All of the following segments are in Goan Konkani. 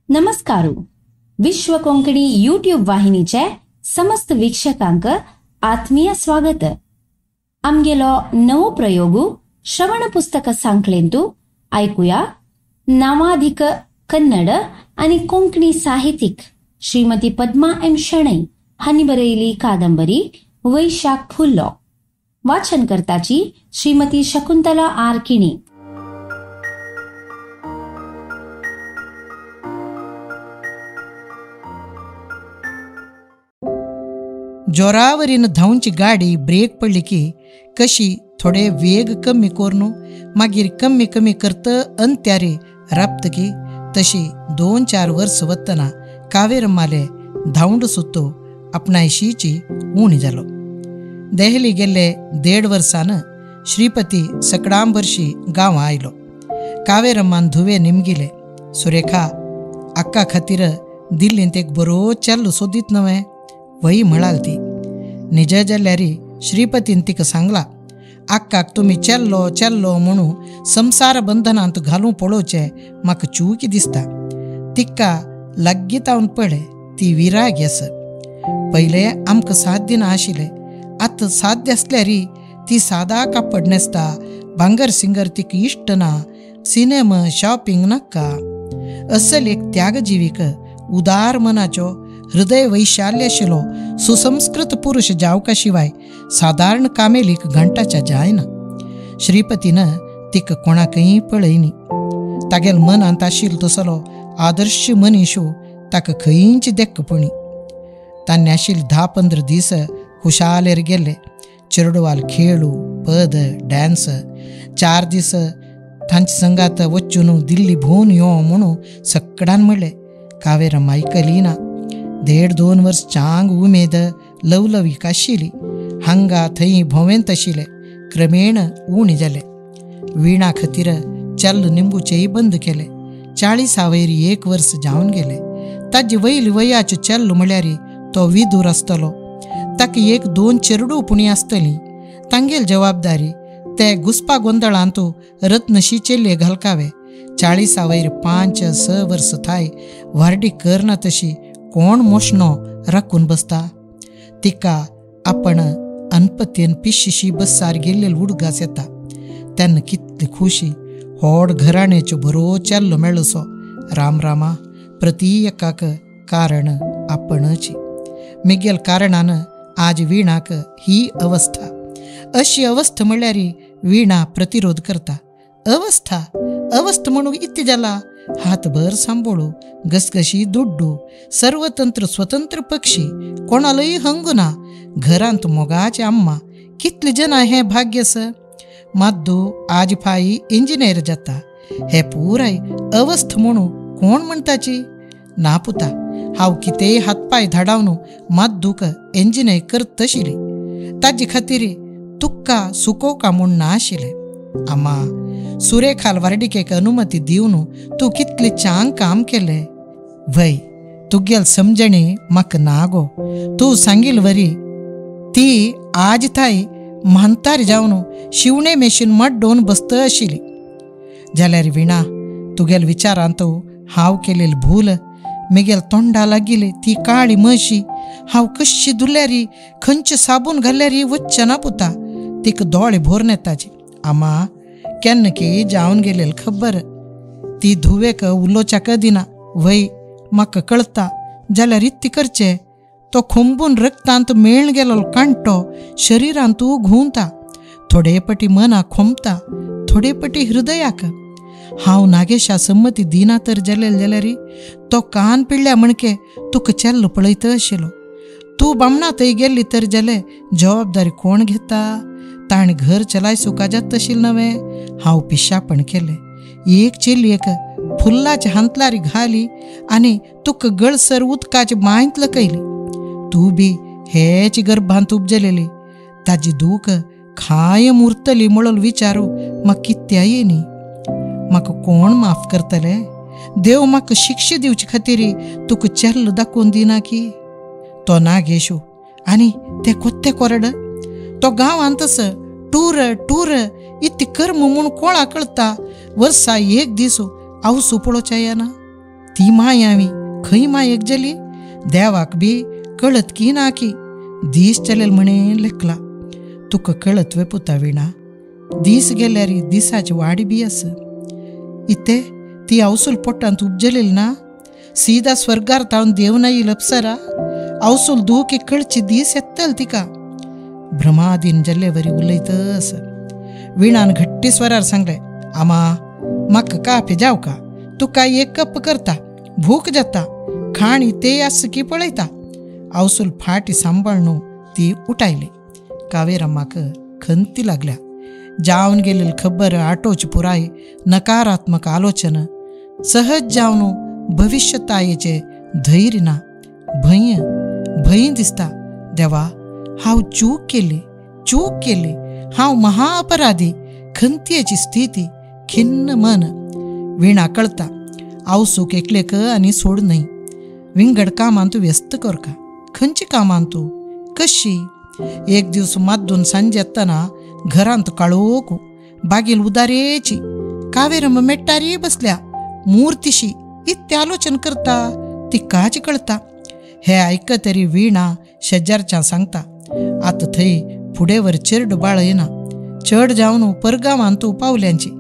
नमस्कार. विश्व कोंकणी यूट्यूब वाहिनीचे समस्त वीक्षकांक आत्मीय स्वागत. आमगेलो नवो प्रयोगु श्रवण पुस्तक सांखळेंतु आयकुया नावाधिक कन्नड आनी कोंकणी साहित्यिक श्रीमती पद्मा एम शणै हांणी बरयली कादंबरी वैशाख फुल्लो. वाचन करताची श्रीमती शकुंतला आर किणी. जोरावरीन धांवची गाडी ब्रेक पडली की कशी थोडे वेग कमी करून मागीर कमी कमी करत अंत्यारे राबतकी तशी 2-4 वर्स वतना कावेरम्माले धांवड सुतो आपणायशीची उणी जालो. देहली गेल्ले 1.5 वर्सान श्रीपती सकडाम वर्षी गांवां आयलो. कावेरम्मान धुवे निमगिले, सुरेखा अक्का खातीर दिल्लींत एक बरो चेल्लो सोदीत नवें वही म्हणाल ती. निज जाल्यार श्रीपतीन तिका सांगला, आक्काक तुमी चेल्लो चेल्लो म्हणून संसार बंधनांत घालूं पळोवचें म्हाका चुकी दिसता. तिका लागीं तावन पळय, ती विराग आस. पयले आमकां साध्य ना आशिल्लें, आतां साध्य आसल्यार ती सादा कापड न्हेसता, भांगर सिंगर तिका इश्ट ना, सिनेमा शॉपिंग नाका. असल एक त्यागजीवीक उदार मनाचो हृदय वैशाल्य आशिल्लो सुसंस्कृत पुरुष जावका शिवाय सादारण कामेलीक घंटाच्या जायना. श्रीपतीन तिका कोणाकय पळयनी. तागेल मनांत आशिल्लो तसलो आदर्श मनीशू ताका खंयची देक्कपणी. तान्ने आशिल्ले 10-15 दीस खुशालेर गेले. चेरडुवाल खेळू, पद, डॅन्स. 4 दीस तांचे संगात वचून दिल्ली भोंवन यो म्हणून सकडान म्हणलें. कावेरम्मा आयकली ना. 1.5-2 वर्स चांग उमेद लवलवीक आशिल्ली. हांगा थंय भोंवेंत आशिल्ले, क्रमेण उणी जाले. विणा खातीर चल्ल निंबूचेय बंद केले. 40 वयर 1 वर्स जावन गेले. ताजे वयली वयाचे चल्ल म्हळ्यार तो विदूर आसतलो. ताका 1-2 चेरडू पुणी आसतली. तांगेल जबाबदारी ते घुसपा गोंदळांतू रत्नशी चेल्ले घालकावे. 40 वयर 5-6 वर्स थाय व्हारडी करना तशी कोण मोशणो राखून बसता. तिका आपण अनपत्यन पिशीशी बसार गेल्ले उडगास येता. तेन्ना कितली खुशी, होड घराण्याच्यो बरो चेल्लो मेळसो. राम रामा, प्रती एकाक कारण आपणची. मिगेल कारणान आज विणाक ही अवस्था. अशी अवस्था म्हणल्यार विणा प्रतिरोध करता. अवस्था अवस्था म्हणून इत्य जाला. हातभर सांबोळू, घसघशी दुड्डू, सर्वतंत्र स्वतंत्र पक्षी, कोणालय हंगुना, घरांत मोगाचे अम्मा. कितले जनां हें भाग्य सर. माद्दू आज फाई इंजिनियर जाता. हे पुराय अवस्थ म्हणून कोण म्हणटाची? ना पुता, हांव कितेंय हातपाय धाडावन माद्दूक इंजिनियर करतशिली. ताजे खातीर तुक्का सुकोवका म्हूण ना आशिल्लें. आमा, सुरेखाल व्हारडिकेक अनुमती दिवन तूं कितलें चांग काम केलें. वय, तुगेल समजणी म्हाका ना गो. तूं सांगील वरी ती आज थाय म्हांतार जावन शिवणे मेशीन मड्डोवन बसत आशिल्ली. जाल्यार विणा, तुगेल विचारांत हांव केलेली भूल, मेगेल तोंडा लागिल्ली ती काळी म्हशी हांव कशी धुल्यारी, खंयचे साबून घाल्यारी वच्चें ना पुता. तिका दोळे भोरून येताची. आमा, केन्ना की जावन गेलेल खबर. ती धुवेक उलोवच्याक दिना. वय, म्हाका कळता. जाल्यार इत्ती करचें. तो खोंबून रक्तांत मेळ्ळ गेलो कांटो शरिरांत घुंवता. थोडे पटी मनाक खोंबता, थोडे पटी हृदयाक. हांव नागेशा संमती दिना तर जालेल जाल्यार तो कान पिडल्या म्हणके तुका चेल्लो पळयत आशिल्लो. तूं बामणा थंय गेल्ली तर जाले जबाबदारी कोण घेता? ताणें घर चलाय सुका जाता आशिल्लें नवें. हांव पिशापण केलें. एक चेलयेक फुल्लाच्या हांतलार घाली आनी तुका गळसर उदकाच्या बांयंत लकयली. तूं बी हेच गर्भांत उपजलेली. ताजी दूख कायम उरतली म्हणून विचारू म्हाका कित्याक येयनी. म्हाका कोण माफ करतले? देव म्हाका शिक्षा दिवचे खातीर तुका चेल्लो दाखोवन दिना की? तो नागेशू आनी ते कोत्ते कोरड, तो गांवांतच टूर टूर इत्ती कर्म म्हूण कोणा कळता. वर्सा 1 दीस आवसू पळोवच्या येना. ती मायावी खंय मायेक जाली देवाक बी कळत की ना की दीस चलेल म्हणे लेखला. तुका कळत वे पुता विणा, दीस गेल्यार दिसाची वाडी बी आस. इते ती अवसूल पोटांत उपजलेली ना, सीदा स्वर्गार तावन देव ना येईल अप्सरा. अवसूल दुखी कळची दीस येतल तिका. भ्रमादीन जाल्लेवरी उलयत आस. विणान घट्टी स्वरार सांगले, आमा म्हाका काफी जाव का, तुका एक कप करता, भूक जाता, खाण ते आस की पळयता. अवसूल फाटी सांबाळून ती उठायली. कावेरम्माक खंती लागल्या. जावन गेलेली खबर आटोची पुराय नकारात्मक आलोचन सहज जावन भविष्यतायेचे धैर्य ना, भंय भंय दिसता. देवा हांव चूक केली, चूक केली, हांव महाअपराधी. खंतयेची स्थिती, खिन्न मन. विणा कळता आवसूक एकलेक आनी सोड न्हय, विंगड कामांत व्यस्त करका. खंयची कामांत कशी? एक दिवस माद्दून सांजे येतना घरांत काळोख, बागेल उदारेची. कावेरम्मा मेट्टारी बसल्या मूर्तिशी इत्ते आलोचन करता तिकाच कळता. हे आयक तरी वीणा शेजारच्या सांगता, आतां थंय फुडेवर चेरडू बाळ येना, चड जावन परगांवांत पावल्यांची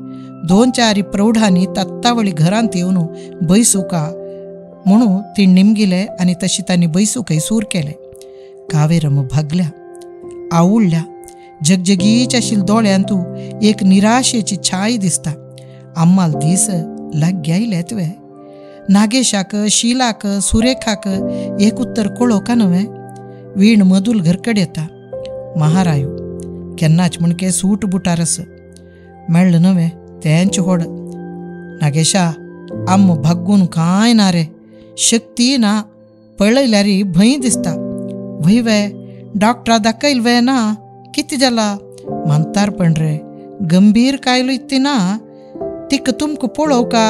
दोन चार प्रौढांनी तात्तावळी घरांत येवन बैसुका म्हणून ती निमगिले आनी तशी तांणी बैसुकय सूर केले. कावेरम्मा भागल्या, आवुडल्या. जगजगीच आशिल्ल्या दोळ्यांतू एक निराशेची छाय दिसता. आम्माल दीस लागीं आयल्यात वे. नागेशाक, शिलाक, सुरेखाक एक उत्तर कळोवका न्हय. वीण मदूल घरकड येता. महारायो केन्नाच म्हणके सूट बुटार आस मेळ्ळें न्हय तेंच होड. नागेशा आम भागून कांय ना रे, शक्ती ना, पळयल्यार भंय दिसता. व्हय वे डॉक्टरा दाखयल वे ना, कितें जाला म्हातारपण रे, गंभीर कायलो इत्ती ना. तिका तुमकां पळोवका,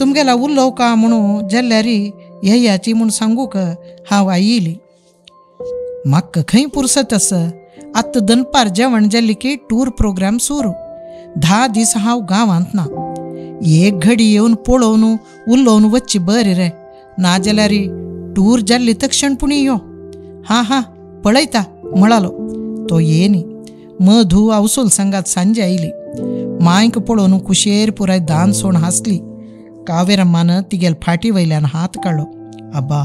तुमगेला उलोवका म्हणून जाल्यार येयाची म्हूण सांगूक हांव आयिल्ली. म्हाका खंय पुरसत आस. आतां दनपार जेवण जालें की टूर प्रोग्राम सुरू. 10 दीस हांव गांवांत ना. एक घडी येवन पळोवन उलोवन वच्ची बरी रे, नाजाल्यार टूर जाल्ली तक्षण पुणी यो. हां हां पळयता म्हळालो. तो येनी. मधू अवसूल सांगात सांजे आयली. मांयक पळोवन कुशेर पुराय दान सोण हांसली. कावेरम्मान तिगेल फाटी वयल्यान हात काडलो. आबा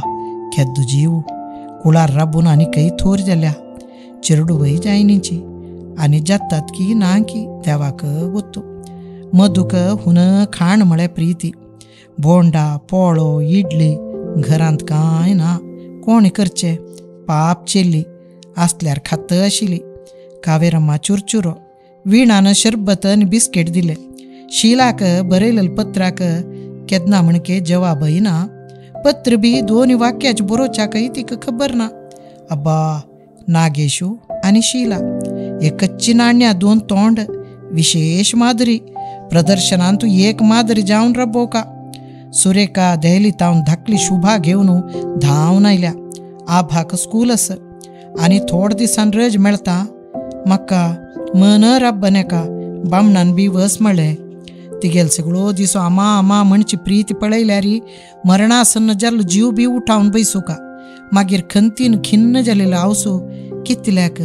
केद्दो जीव कुळार राबून आनी खंय थोर जाल्या. चेरडू वय जायनीची आनी जातात की ना की देवाक गोत्तू. मधूक हुन खाण म्हळ्यार प्रिती. बोंडा, पोळो, इडली घरांत कांय ना. कोण करचें? पाप चेल्ली आसल्यार खात आशिल्ली. कावेरम्मा चुरचुरो. विणान शरबत आनी बिस्कीट दिले. शिलाक बरयलेले पत्राक केन्ना म्हणके जवाबय ना. पत्र बी दोन वाक्याच बरोवच्याकय तिका खबर ना. अब्बा नागेशू आनी शिला एकच्ची नाण्या दोन तोंड, विशेष मादरी. प्रदर्शनांत एक मादरी जावन रबोवका. सुरेखा दहली तावन धाकली शुभा घेवन धांवन आयल्या. आभाक स्कूल आस आनी थोड दिसान रज मेळटा. म्हाका मन रब्बनेका बामणान बी वस म्हळें. तिगेल सगळो दिसो आमा आमा म्हणची प्रीती पळयल्यार मरणासन्न जाल्लो जीव बी उठावन बैसुका. मागीर खंतीन खिन्न जालेलो आवसू कितल्याक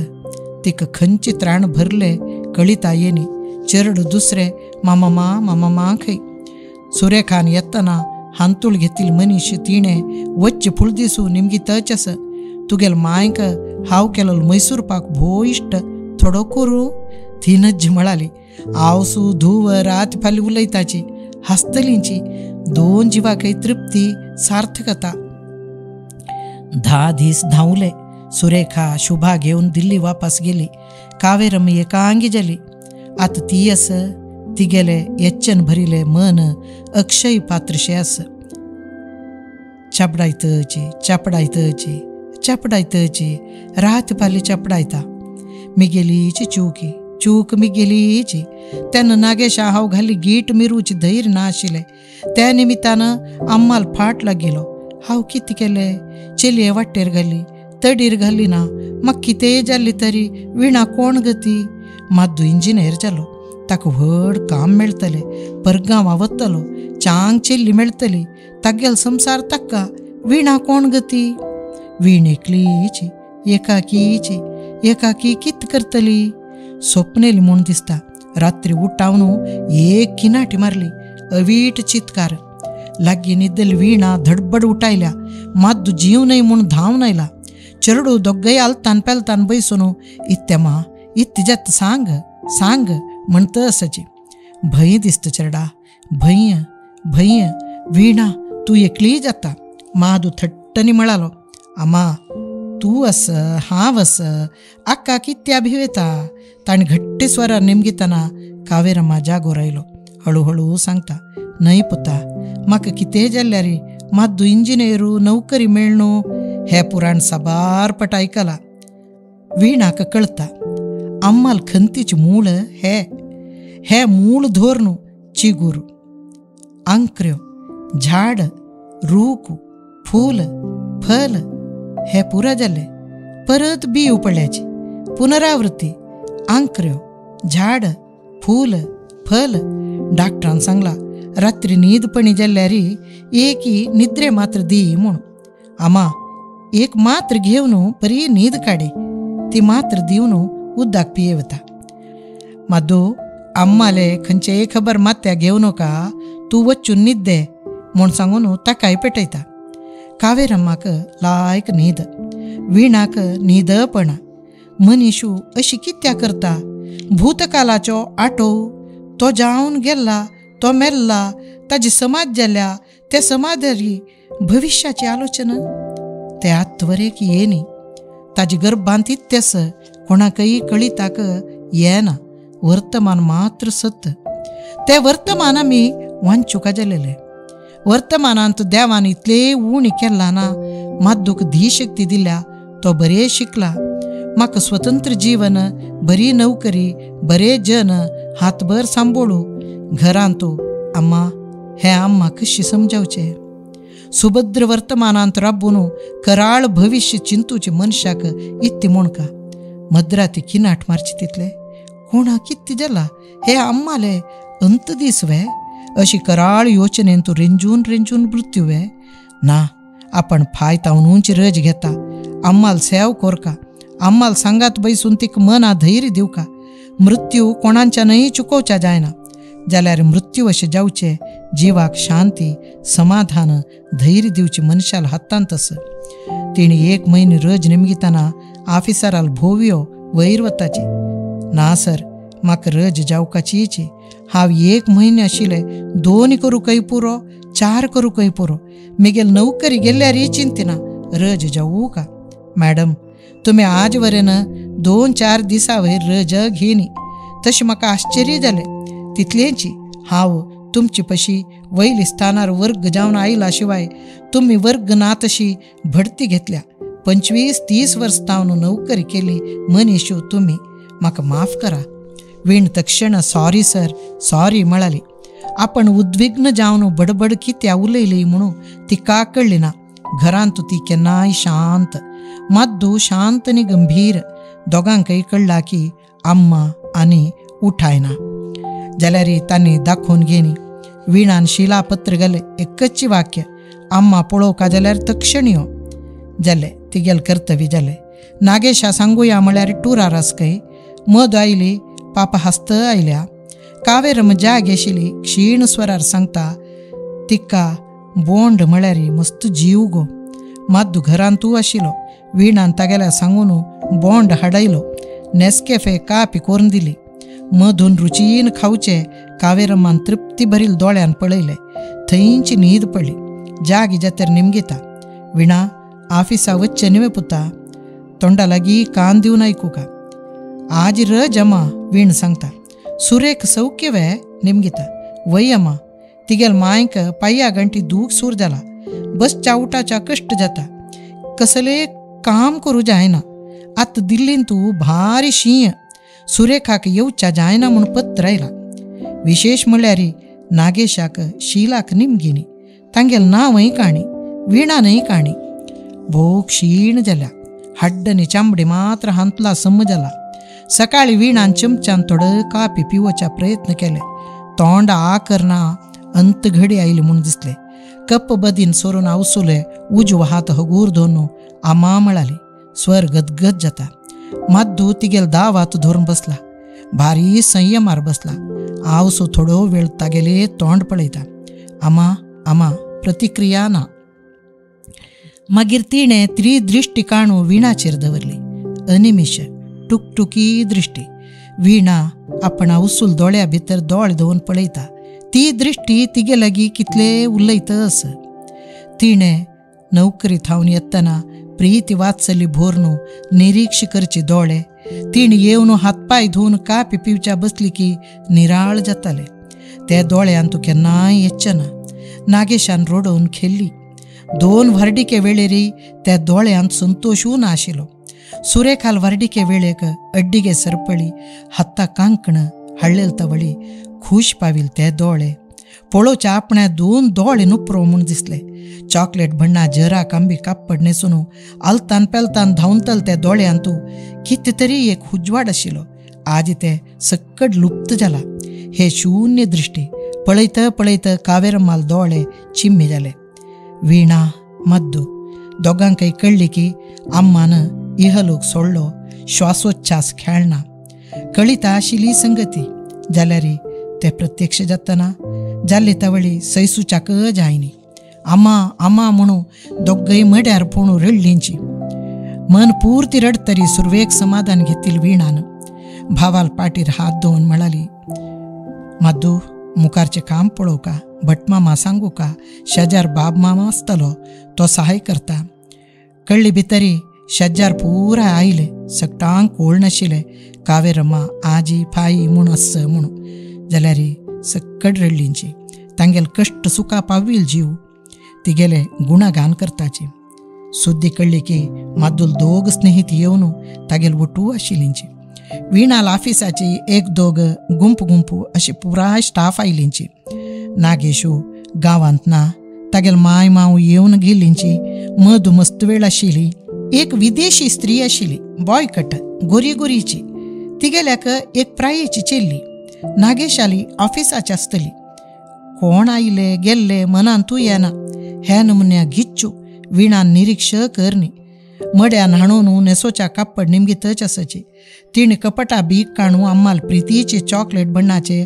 तिका खंयची त्राण भरले कळिता येनी. चेरडू दुसरे मामा मा मामा मा खंय. सुरेखान येतना हांतूळ घेतिल्ली मनीश तिणें वच्चे फुल दिसू निमगी तच आस. तुगेल मांयक हांव केलोलो मैसूर पाक भो इश्ट, थोडो करूं. ती नज्जी म्हळाली. आवसू धुव रात फाली उलयताची, हासतलींची. दोन जिवाकय तृप्ती, सार्थकता. 10 दीस धांवले. सुरेखा शुभा घेवन दिल्ली वापस गेली. कावेरम्मा एकांगी जाली. आतां ती आस तिगेले यच्चन भरिले मन अक्षय पात्रशें आस. चापडायतची चापडायतची चापडायतची रात पाली चापडायता. मिगेलीची चूकी चूक मिगेलीची. तेन्ना नागेशा हांव घाली गीट मिरूची धैर्य ना आशिल्लें. त्या निमित्तान आम्माल फाट लागिलो. हांव कितें केलें? चेलये वाटेर घाली, तडीर घाली ना. म्हाका कितेंय जाल्ली तरी विणा कोण गती? माद्दू इंजिनियर जालो. ताका व्हड काम मेळटलें, परगांवा वतलो, चांग चेल्ली मेळटली, तागेल संवसार ताका. वीणा कोण गती? वीण एकलीची, एकाकीची, एकाकी कित करतली? स्वप्नेली म्हूण दिसता. रात्री उठावन एक किनाटी मारली, अवीट चित्कार. लागीं न्हिदल वीणा धडबड उठायल्या, माद्दू जीव न्हय म्हूण धांवन आयला. चेरडू दोगय आलतान पेलतान बैसून इत्तेमा इत्त जात सांग सांग म्हणत आसाची. भंय दिसता चेरडा, भंय भंय. वीणा तूं एकलीय जाता. मादू थट्टनी म्हळालो, आमा तूं आस, हांव आस, आक्का कित्या भिवेता? ताणें घट्ट स्वरार नेमगितना कावेरम्मा जागोर आयलो. हळू हळू सांगता, न्हय पुता, म्हाका कितेंय जाल्यार माद्दू इंजिनेरू नोकरी मेळ्ळू हे पुराण साबार पट आयकला. वीणाक कळता अम्माल खंतीचे मूळ हे, हे मूळ धोरण चिगूर, आंकऱ्यो, झाड, रूख, फूल, फल हे पुरा जाले. परत बी उपळ्याची पुनरावृत्ती, आंकऱ्यो, झाड, फूल, फल. डॉक्टरान सांगला रात्री न्हीद पणी जाल्यार एकी निद्रे मात्र दी म्हूण. आमा एक मात्र घेवन बरी न्हीद काडी, ती मात्र दिवन उदक पियेवता. मादू अम्माले खंयचेय खबर मात्या घेवं नाका, तूं वचून न्हिद्दे म्हूण सांगून ताकाय पेटयता. कावेरम्माक लायक न्हीद, वीणाक न्हीद पणा. मनीशू अशी कित्या करता? भूतकालाचो आटो तो जावन गेल्ला, तो मेल्ला, ताजी समाज जाल्या, त्या समाजारी भविश्याची आलोचना ते आत्वरेक येनी. ताजी गर्भांत इत्तेस कोणाकय कळिताक येना. वर्तमान मात्र सत. ते वर्तमान आमी वांचूका जालेले. वर्तमानांत देवान इतले उणी केला ना, माद्दूक धी शक्ती दिल्या, तो बरे शिकला, म्हाका स्वतंत्र जीवन, बरी नोकरी, बरे जन, हातभर सांबोळू घरांत. अम्मा हे अम्मा कशी समजावचे? सुभद्र वर्तमानांत राबून कराळ भविश्य चिंतूचे मनशाक इत्ती म्हणका मद्राती किनाट मारची तितले कोणा कित्ती जाला हे अम्माले अंत दीस वे? अशी कराळ योचनेन तूं रेंजून रेंजून मृत्यू वे? ना, आपण फाय तावनूंची रज घेता. अम्माल सेव कोरका, अम्माल सांगात बैसून तिक मना धैर्य दिवका. मृत्यू कोणाच्यानय चुकोवच्या जायना जाल्यार मृत्यू अशें जावचें जिवाक शांती, समाधान, धैर्य दिवचे मनशाल हातांत आस. तिणें एक म्हयनो रज निमगितना ऑफिसराल भोवयो वयर वताची. ना सर, म्हाका रज जावकाचीच. हांव एक म्हयने आशिल्ले 2 करूंकय पुरो, 4 करूंकय पुरो. मिगेल नोकरी गेल्यारय चिंतना रज जावू का? मॅडम, तुमी आज वरेन 2-4 दिसां वयर रज घेनी. तशें म्हाका आश्चर्य जालें. तितलेंची हांव तुमचे पशी वयली स्थानार वर्ग जावन आयला शिवाय तुमी वर्ग ना तशी भडती घेतल्या. 25-30 वर्स तावन नोकरी केली मनीशू तुमी, म्हाका माफ करा. वीण तक्षण सॉरी सर सॉरी म्हळाली. आपण उद्विग्न जावन बडबड कित्या उलयली म्हणून तिका कळ्ळी ना. घरांत ती केन्नाय शांत, माद्दू शांत आनी गंभीर. दोगांकय कळ्ळा की अम्मा आनी उठायना जाल्यार तांणी दाखोवन घेनी. वीणान शिलापत्र घालें, एकच वाक्य, अम्मा पळोवका जाल्यार तक्षण यो. जालें तिगेल कर्तव्य जालें. नागेशा सांगुया म्हळ्यार टुरार आस खंय. मद आयली, पापा हासत आयल्या. कावेरम जाग आशिल्ली क्षीण स्वरार सांगता, तिका बोंड म्हळ्यार मस्त जीव गो. माद्दू घरांतू आशिल्लो. वीणान तागेल्या सांगून बोंड हाडयलो, नेस्कॅफे कापी करून दिली. मधून रुचीन खावचे कावेरम्मान तृप्ती भरील दोळ्यान पळयलें. थंयची न्हीद पडली. जाग जातर निमगिता, वीणा ऑफिसा वच्चें न्हय पुता? तोंडा लागीं कान दिवन आयकुका. आज रज अम्मा, वीण सांगता. सुरेख सौख्य वे? निमगिता. वय अम्मा, तिगेल मांयक पांया गंटी दूख सूर जाला, बसच्या उठाच्या कश्ट जाता, कसले काम करूं जायना. आतां दिल्लीन तूं भारी शींय, सुरेखाक येवच्या जायना म्हूण पत्र आयला. विशेश म्हळ्यार नागेशाक शिलाक निमगिनी, तांगेल नांवय काणी, वीणानय काणी. भोव क्षीण जाल्या, हड्डनी चामडी मात्र हांतला सम जाला. सकाळी वीणान चमच्यान थोडो कापी पिवोच्या प्रयत्न केले. तोंड आ करना अंत घडी आयली म्हूण दिसले. कप बदीन सोरून आवसुले उजवो हात हगूर धरून आमा म्हळाली. स्वर गदगद जाता. माद्दू तिगेल दाव हात धरून बसला. भारी संयमार बसला. आवसो थोडो वेळ तागेले तोंड पळयता. आमा आमा प्रतिक्रिया ना. मागीर तिणें त्रिदृष्टी काणू विणाचेर दवरली. अनिमिश टुकटुकी दृष्टी. वीणा आपण उसूल दोळ्या भितर दोळे दवरून पळयता. ती दृष्टी तिगे लागीं कितले उलयता अस. तिणें नोकरी थावन येतना प्रीती वात्सली भोरनू निरीक्ष करचे दोळे. तिणें येवन हातपाय धुवन कापी पिवच्या बसली की निराळ जाताले. त्या दोळ्यान तूं केन्नाय येच्चें ना. नागेशान रडोवन खेल्ली. दोन व्हरडिके वेळेरी त्या दोळ्यांत संतोशू ना आशिल्लो. सुरेखाल व्हरडिके वेळेक अड्डिगे सरपळी हाता कांकण हाडलेल तवळी खूश पाविल ते दोळे पळोवच्या आपण्या दोन दोळे नुपरो म्हूण दिसले. चॉकलेट भण्णा जरा कांबी कापड न्हेसून आलतान पेलतान धांवतल त्या दोळ्यांतू कितें तरी एक उजवाड आशिल्लो. आज ते सक्कड लुप्त जाला. हे शून्य दृष्टी पळयत पळयत कावेरम्माल दोळे चिम्मी जाले. वीणा मद्दू दोगांकय कळ्ळी की अम्मान इहलोक सोडलो. श्वासोच्छ्वास खेळना कळिता आशिल्ली संगती जाल्यार ते प्रत्यक्ष जातना जाल्ले तवळी सैसूच्याक जायनी. आमा आमा म्हणू दोगय मड्यार पोणू रडलींची. मन पुर्ती रडतरी सुरवेक समाधान घेतील वीणान. भावाल पाटीर हात धुवन म्हळाली, माद्दू मुखारचें काम पळोवका, भटमामा सांगू का, शेजार बाब मामा आसतलो तो सहाय करता. कळ्ळी भितरी शेजार पुराय आयले. सगटांक कोळ नाशिल्ले. कावेरम्मा आजी फाई म्हूण आस म्हूण जाल्यार सक्कड रडलींची. तांगेल कश्ट सुखा पावील जीव तिगेले गुणगान करताची. सुद्दी कळ्ळी की माद्दूल दोग स्नेहित येवन तागेल वटू आशिल्लींची. वीणाल ऑफिसाची एक दोग गुंप गुंपू अशी पुराय स्टाफ आयलींची. नागेशू गांवांत ना तागेल माय माव येवन गेल्लींची. मधू मस्त वेळ आशिल्ली. एक विदेशी स्त्री आशिल्ली, बॉय कट, गोरी गोरीची. तिगेल्याक एक प्रायेची चेल्ली. नागेशाली ऑफिसाची आसतली. कोण आयले गेल्ले मनांतूय येना. ह्या नमुन्या गिच्चू विणान निरीक्ष करनी. मड्यान हाणून नेसोच्या कापड निमगीतच आसची. तिणें कपटा बीक काणू अम्माल प्रितीचे चॉकलेट बण्णाचे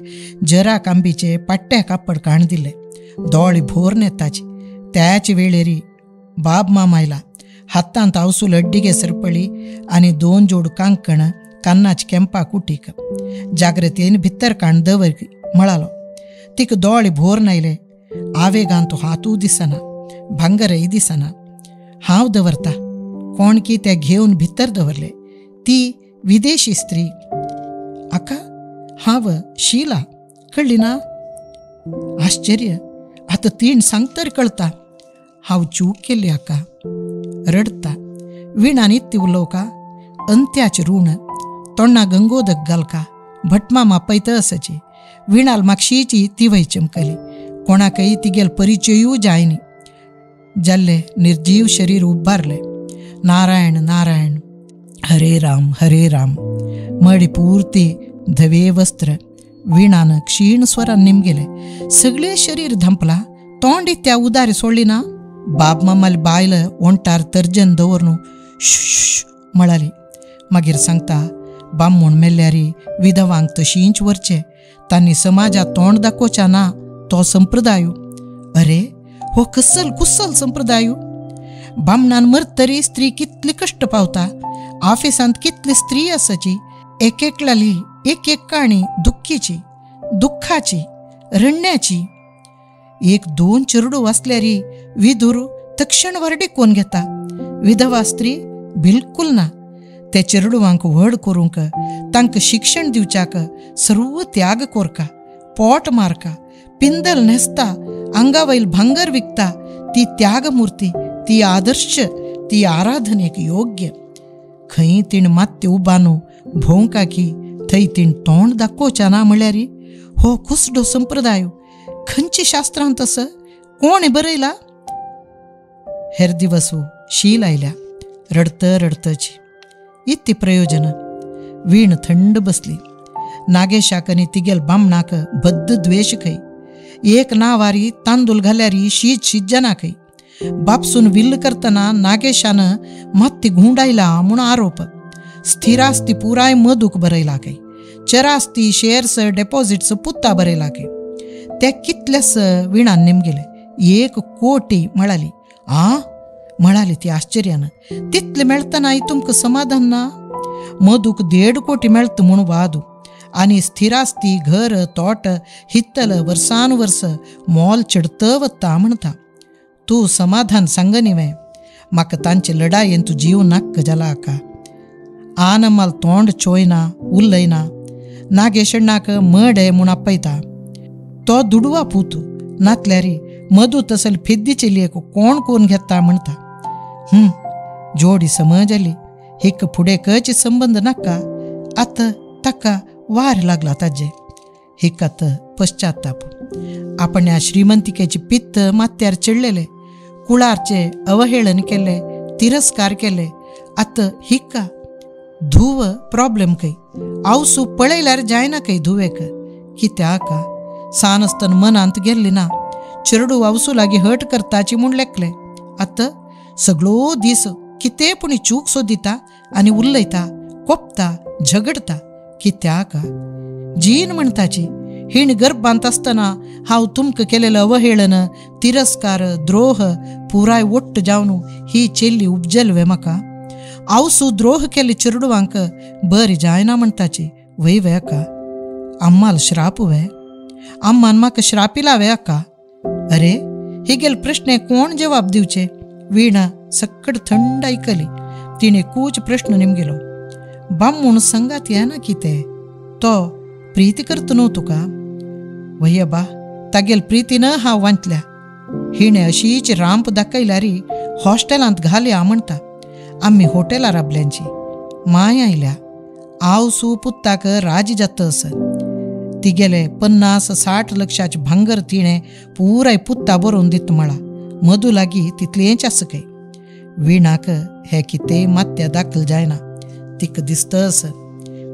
जरा कांबीचे पाट्ट्या कापड काण दिले. दोळे भोर नेताची. त्याच वेळेरी बाब माम आयला. हातांत आवसूल अड्डिगे सरपळी आनी दोन जोड कांकण कान्नाच केंपा कुटीक. जाग्रतेन भितर काण दवर म्हळालो. तिका दोळे भोर नायले. आवेगांत हातू दिसना, भांगरय दिसना. हांव दवरता कोण की ते घेवन भितर दवरले. ती विदेशी स्त्री. आका हांव शीला, कळ्ळी ना? आश्चर्य, आतां तीण सांगतर कळता. हांव चूक केल्ली आका. रडता. विणान इत्ती उलोवका. अंत्याच ऋण तोंडा गंगोदक घालका. भटमामा पयत आसची. विणाल मागशीची तिवय चमकली. कोणाकय तिगेल परिचयूय जायनी. जाल्ले निर्जीव शरीर उबारले. नारायण नारायण, हरे राम हरे राम. मडी पुर्ती धवे वस्त्र. विणान क्षीण स्वरान निमगेले. सगळे शरीर धांपला. तोंड त्या उदारी सोडली ना. बाब मामाली बायल ओंठार तर्जन दवरून श्श म्हळाली. मागीर सांगता, बामूण मेल्ल्यारी विधवांक तशींच व्हरचे. तांणी समाजात तोंड दाखोवच्या ना तो संप्रदाय. अरे हो कसल कुसल संप्रदाय. बामणान मरतरी स्त्री कितली कश्ट पावता. ऑफिसांत कितली स्त्री आसाची. एक एकल्याली एक एक काणी दुःखीची, दुःखाची, रडण्याची. एक दोन चेरडू वाचल्यारी विधूर तक्षण वर्डी कोण घेता. विधवा स्त्री बिलकुल ना. त्या चेरडुवांक व्हड करूंक, तांकां शिक्षण दिवच्याक सर्व त्याग कोरका, पोट मारका, पिंदल न्हेसता, आंगावयल भांगर विकता. ती त्यागमूर्ती, ती आदर्श, ती आराधनेक योग्य. खंय तिण मात्य उबानू भोंवका की थंय तिण तोंड दाखोवच्या ना म्हळ्यार हो कुसडो संप्रदाय. खंयचे शास्त्रांत आसा? कोण बरयला? हेर दिवस शील आयल्या रडत रडतची. इत्ती प्रयोजन. वीण थंड बसली. नागेशाक आनी तिगेल बामणाक बद्द द्वेश खंय. एक नावारी तांदूळ घाल्यारी शीत शिजना खंय. बापसून विल्ल करतना नागेशान मात्ती घुंडायला म्हूण आरोप. स्थिरास्ती पुराय मधूक बरयला खंय. चरास्ती शेअर्स डेपॉझिट्स पुत्ता बरयला खंय. ते कितलेस विणान नेमगेले 1 कोटी म्हळाली. आ म्हळाली ती आश्चर्यान. तितले मेळतना तुमकां समाधान ना? मधूक 1.5 कोटी मेळत म्हूण वादू आनी स्थिरास्ती घर तोट हित्तल वर्सानुवर्स मोल चडत वता म्हणटा. तूं समाधान सांगनी वे. म्हाका तांचे लडायेन तूं जीव नाक्क जाला आका. आनमाल तोंड चोयना उलयना. नागेशण्णाक मडे म्हूण आपयता. तो दुडवा पूत नातल्यारी मधू तसल फिद्दी चेलयेक कोण कोण घेता म्हणटा. जोडी समज आली. हिक फुडें कच संबंद नाका. आतां ताका वार लागला ताजे. हिक आतां पश्चाताप. आपण ह्या श्रीमंतिकेची पित्त माथ्यार चडलेले, कुळारचे अवहेळन केले, तिरस्कार केले. आतां हिका धुव प्रॉब्लेम खंय. आवसू पळयल्यार जायना खंय धुवेक. कित्याक सान आसतना मनांत गेल्ली ना. चेरडू आवसू लागीं हट करताची म्हूण लेखले. आतां सगळो दीस कितें पूण चूक सोदिता आनी उलयता, कोपता, झगडता. कित्याक जीन म्हणटाची हिण गर्भांत आसतना हांव तुमकां केलेलं अवहेळन, तिरस्कार, द्रोह पुराय ओट्ट जावन ही चेल्ली उपजलवे म्हाका. आवसू द्रोह केल्ले चेरडुवांक बरी जायना म्हणटाची. वय वे अक्का. अम्माल श्राप वे. अम्मान म्हाका श्रापिला वे अक्का. अरे हिगेल प्रश्ने कोण जवाब दिवचे? वीणा सक्कड थंड आयकली. तिणे कूच प्रश्न निमगेलो. बामूण संगात येना कितें? तो प्रीती करत न्हू तुका? वय बा तागेल प्रितीन हांव वांचल्या. हिणें अशीच रांप दाखयल्यारी हॉस्टेलांत घालया म्हणटा. आमी हॉटेलार राबल्यांची. माय आयल्या. आवसू पुत्ताक राजी जाता आसत. तिगेले 50-60 लक्षाचे भांगर तिणें पुराय पुत्ता बरोवन दित म्हळा. मधू लागीं तितलेंच आसा खंय. विणाक हें कितेंय मात्या दाखल जायना. तिका दिसता आसत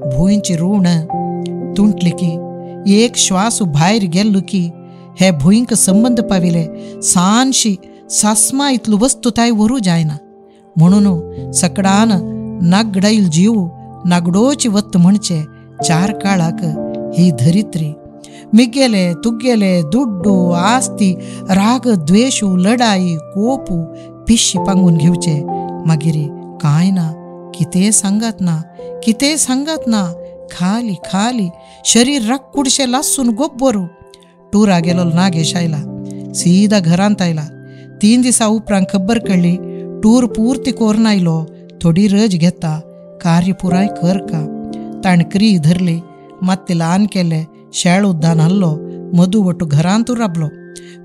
भूंयची ऋण तुंटली की एक श्वास भायर गेल्लो की हे भूंयक संबंद पाविले सानशी सासमा इतलो वस्तू ताय व्हरूं जायना. म्हणून सकडान नागडाईल जीव नागडोची वत म्हणचे 4 काळाक ही धरित्री. मिगेले तुगेले दुड्डू आस्ती राग द्वेशू लडाई कोपू पिशी पांगून घेवचे. मागीर कांय ना, कितें सांगात ना, कितें सांगात ना. खाली खाली शरीर राक्कुडशें लासून गोब्बरू. टुरा गेलो नागेश आयला. सीदा घरांत आयला. 3 दिसां उपरांत खबर कळ्ळी टूर पुर्ती कोरून आयलो. थोडी रज घेता, कार्य पुराय कर का. ताणें क्री धरली, मात्ते ल्हान केले, शेळ उद्दान हाडलो. मधू वटू घरांत राबलो.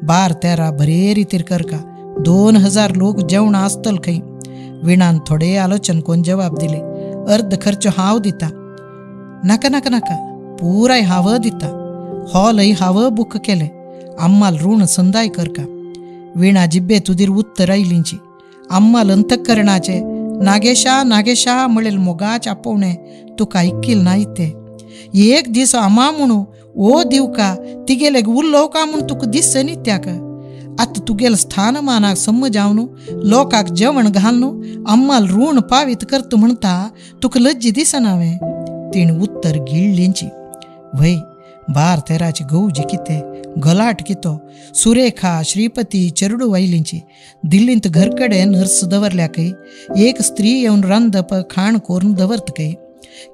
12-13 बरे रितीर करका. 2000 लोक जेवणां आसतल खंय. विणान थोडे आलोचन कोण जवाब दिले. अर्द खर्च हांव दिता. नाका नाका नाका, पुराय हांव दिता. हॉलय हांव बूक केले. अम्माल ऋण संदाय करका. वीणा जिब्बे तुदीर उत्तर आयलींची. अम्माल अंतकरणाचे नागेशा नागेशा म्हणेल मोगाचे आपोवणें तुका ऐकील ना इते. एक दीस आमा म्हणू ओ दिवका तिगेले उलोवका म्हूण तुका दिसनी त्याक. आतां तुगेल स्थानमानाक समजावन लोकांक जेवण घालून अम्माल ऋण पावीत करता म्हणटा तुका लज्जी दिसना वे? तिणें उत्तर गिळ्ळींची. वय 12-13 गौजी कितें गलाट कितो. सुरेखा श्रीपती चेरडू आयलींची. दिल्लींत घरकडे नर्स दवरल्या खंय. एक स्त्री येवन रांदप खाण करून दवरत खंय.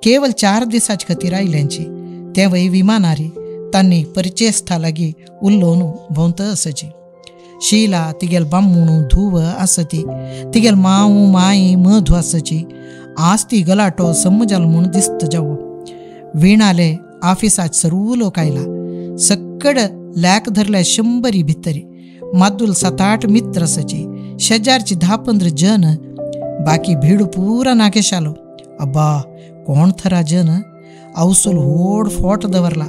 केवल 4 दिसांचे खातीर आयल्यांची. ते वय विमानारी तांणी परिचयस्था लागीं उलोवन भोंवत आसची. शीला तिगेल बामूण धुव आसती. तिगेल माव माई मधू आसची. आज ती गलाटो समजाल म्हूण दिसत जावो. विणाले ऑफिसात सर्व लोक आयला. सक्कड लॅक धरल्या 100 भितरी. मादूल 7-8 मित्र आसची. शेजारची 10-15 जन. बाकी भीड पुरा नागेशालो. अब्बा कोण थरा जन. आवसूल व्हड फोट दवरला.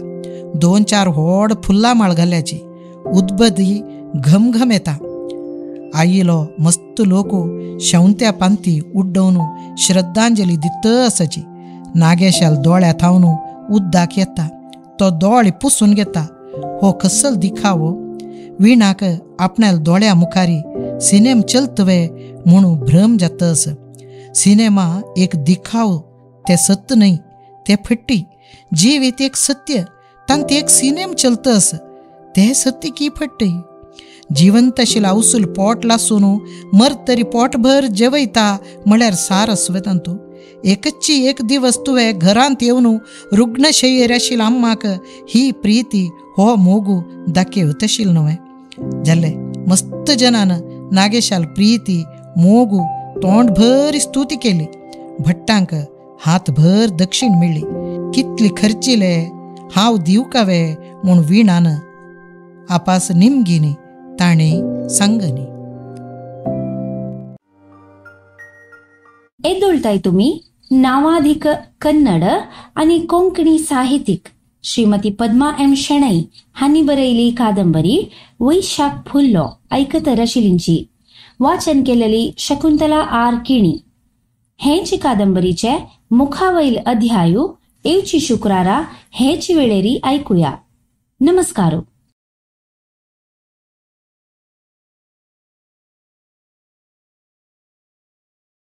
2-4 व्हड फुल्ला माळ घाल्याची. उदबदी घमघम येता. आईलो मस्त लोक शेवंत्या पांती उड्डवून श्रद्धांजली दित आसाची. नागेशाल दोळ्या थावन उद्दाक येता. तो दोळे पुसून घेता. हो कसल दिखावो. विणाक आपणाल दोळ्या मुखारी सिनेम चलतवे म्हणून भ्रम जातस. सिनेमा एक दिखाव, ते सत्य न्हय, ते फट्टी. जिवीत एक सत्य, तांत एक सिनेम चलतस, ते सत्य की फट्टी. जिवंत आशिल्लो आवसूल पोट लासून मरतरी पोटभर जेवयता म्हळ्यार सार आसुं तांतू. एकच्ची एक दिवस तुवें घरांत येवन रुग्णशय्येर आशिल्ल्या अम्माक ही प्रिती, हो मोगू दाखयतशील न्हय. जालें, मस्त जनान नागेशाल प्रिती मोगू तोंडभर स्तुती केली. भट्टांक हातभर दक्षिण मेळ्ळी. कितली खर्चिले हांव दिवकावे म्हूण विणान आपास निमगिनी ताणें सांगनी. एदोळताय तुमी नावाधिक कन्नड आनी कोंकणी साहित्यिक श्रीमती पद्मा एम शेणै हांणी बरयली कादंबरी वैशाख फुल्लो ऐकतर आशिल्लींची. वाचन केलेली शकुंतला आर किणी. हेची कादंबरीचे मुखावैल अध्यायू येवची शुक्रारा हेची वेळेरी ऐकूया. नमस्कार.